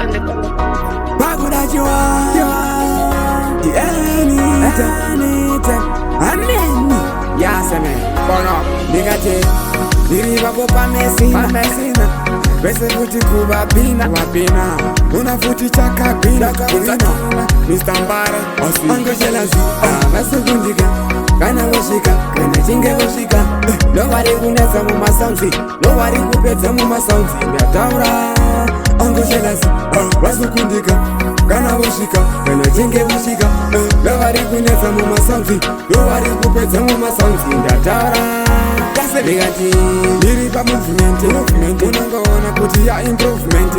On the Pakudachiwa Anytime. Amen. Yaseme Bono. Ndikati ndiri papo pamesina. Pamesina. Vese futi kuvapina. Wapina. Una futi chakagwina. Chakagwina. Mr. Mbare. Asi. Angoshelasi vasukundika kana vosvika, kana chinge vosvika, ndovari kunetsa mumasounds, ndovari kupedza mumasounds, ndataura. Angoshelasi vasukundika kana vosvika, kana chinge vosvika, ndovari kunetsa mumasounds, ndovari kupedza mumasounds, ndataura. Ndikati ndiri pamovement, unongoona kuti ya improvement.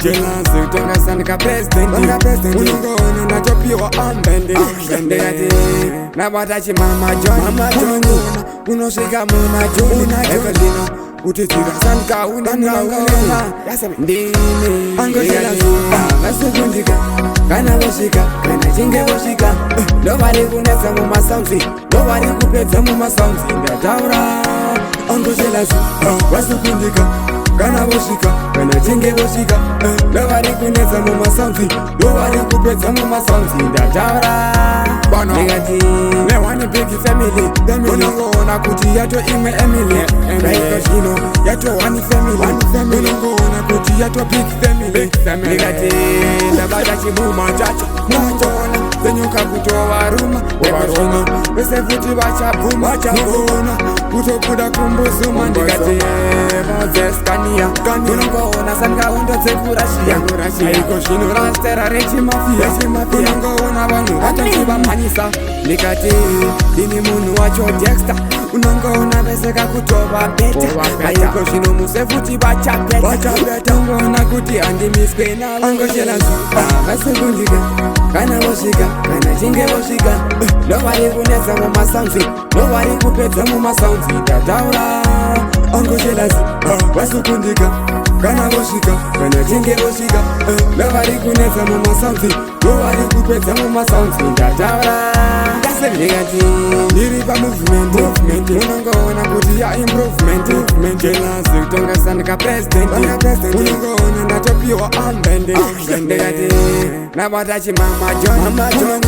Jealous kutonga sandika president, unongoona ndatopiwa armband. Ndikati nabata chimama John, unongoona unosvika muna June. Eko zvino kuti dzira sandika unongoona ndini. Vasukundika kana vosvika, kana chinge vosvika, ndovari kunetsa mumasounds, ndovari kupedza mumasounds, ndataura. Angoshelasi vasukundika kana vosvika, kana chinge vosvika, ndovari kunetsa mumasounds, ndovari kupedza mumasounds, ndataura. Bono. Ndikati Ne one big family, unongoona kuti yato imwe emily. Raiko zvino yato one family, unongoona kuti yato big family. Big family. Ndikati ndabata chimuma chacho, unongoona senyuka kutovaruma. Kuvaruma. Vese futi vachabvuma. Vachabvuma. Unongoona kutobuda kumbuzuma. Ndikati vodzeskania, unongoona sangahondo dzekurashiya. Yekurashiya. Aiko zvino rastera rechimafia, Rechimafia. unongoona vanhu vatochivamhanyisa. Ndikati ndini munhu wacho Dexter, unongoona vese kakutova beta. Kutova beta. Aiko zvino muse futi vachapeta. Vachapeta. Unongoona kuti handimiswe navo. Angoshelasi vasukundika kana vosvika, kana chinge vosvika, ndovari kunetsa mumasounds, ndovari kupedza mumasounds, ndataura. Angoshelasi vasukundika kana vosvika, kana chinge vosvika, ndovari kunetsa mumasounds, ndovari kupedza mumasounds, ndataura. Ndikati ndiri pamovement, unongoona kuti ya improvement. Jealous kutonga sandika president, unongoona ndatopiwa armband. Ndikati nabata chimama John, unongoona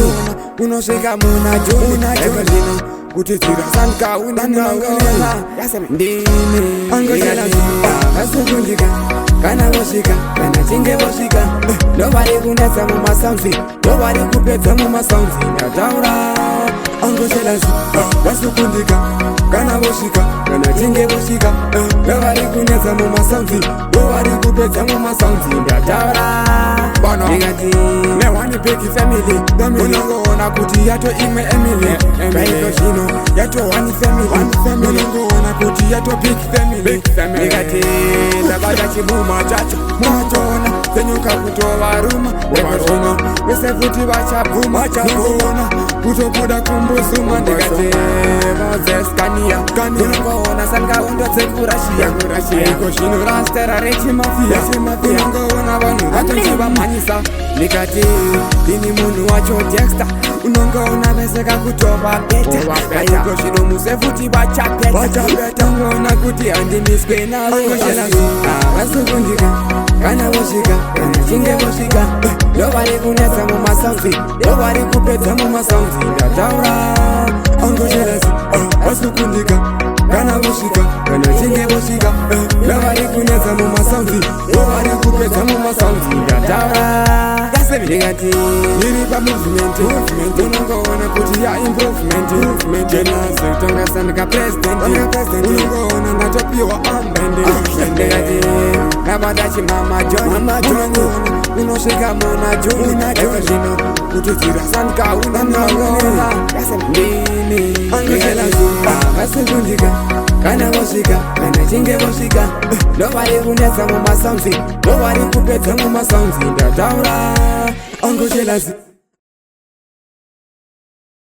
unosvika muna June. Eko zvino kuti dzira sandika unongoona ndini. Vasukundika kana vosvika, kana chinge vosvika, ndovari kunetsa mumasounds, ndovari kupedza mumasounds, ndataura. Angoshelasi vasukundika kana vosvika, kana chinge vosvika, ndovari kunetsa mumasounds, ndovari kupedza mumasounds, ndataura. Bono. Ndikati Ne one big family, unongoona kuti yato imwe emily. Raiko zvino yato one family, unongoona kuti yato big family. Big family. Ndikati ndabata chimuma chacho, munotoona senyuka kutovaruma. Eko zvino vese futi vachabvuma. Vachabvuma. Kutobuda kumbuzuma. Ndikati vodzeskania, unongoona sangahondo dzekurashiya. Yekurashiya. Aiko zvino rastera rechimafia, Rechimafia. unongoona vanhu vatochivamhanyisa. Ndikati ndini munhu wacho Dexter, unongoona vese kakutova beta. Kutova beta. Aiko zvino muse futi vachapeta. Vachapeta. Unongoona kuti handimiswe navo. Vasukundika kana vosvika, kana chinge vosvika, ndovari kunetsa mumasounds, ndovari kupedza mumasounds, ndataura. Angoshelasi vasukundika kana vosvika, kana chinge vosvika, ndovari kunetsa mumasounds, ndovari kupedza mumasounds, ndataura. Ndikati ndiri pamovement, unongoona kuti ya improvement. Jealous kutonga sandika president, unongoona ndatopiwa armband. Ndikati nabata chimama John, unongoona unosvika muna June. Eko zvino kuti dzira sandika unongoona ndini. Vasukundika kana vosvika, kana chinge vosvika, ndovari kunetsa mumasounds, ndovari kupedza mumasounds, ndataura. Angoshelasi.